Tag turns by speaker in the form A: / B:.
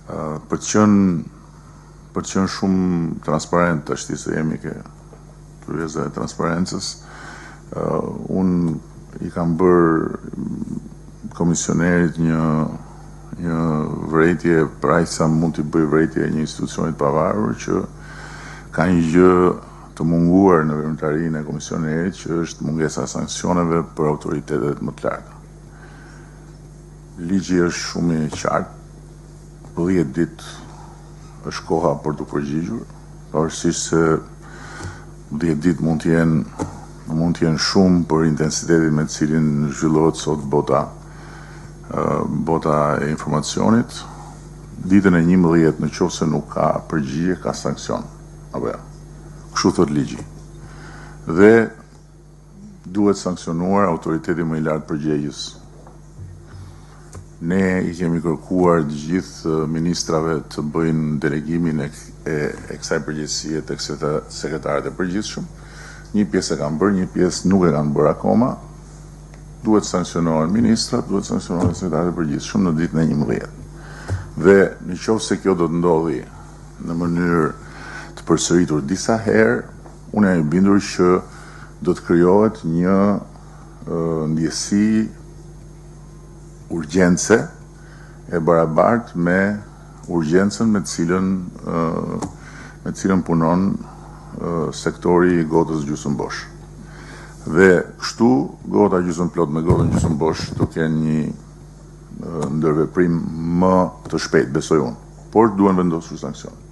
A: Për të qenë për të qenë shumë transparent tashti se jemi ke tryeza e transparencës, unë i kam bërë komisionerit një një vërejtje për aq sa mund t'i bëj vërejtje një institucioni të pavarur që ka një gjë të munguar në veprimtarinë e komisionerit që është mungesa e sanksioneve për autoritetet më të larta. Ligji është shumë i qartë, 10 ditë është koha për t'u përgjigjur, pavarësisht se 10 ditë mund të jenë mund të jenë shumë për intensitetin me të cilin zhvillohet sot bota bota e informacionit. Ditën e 11 në qoftë se nuk ka përgjigje, ka sanksion. Apo jo. Kështu thot ligji. Dhe duhet sanksionuar autoriteti më i lartë përgjegjës. Ne i kemi kërkuar të gjithë ministrave të bëjnë delegimin e, e, e kësaj përgjegjësie tek sekretarët e përgjithshëm. Një pjesë e kanë bërë, një pjesë nuk e kanë bërë akoma. Duhet sanksionohen ministrat, duhet sanksionohen sekretarët e përgjithshëm në ditën e 11. Dhe në qoftë se kjo do të ndodhi në mënyrë të përsëritur disa herë, unë jam i bindur që do të krijohet një ndjesi urgjence e barabartë me urgjencën me të cilën me të cilën punon sektori i gotës gjysmë bosh. Dhe kështu gota gjysmë plot me gotën gjysmë bosh do kenë një ndërveprim më të shpejtë, besoj unë. Por duhen vendosur sanksione.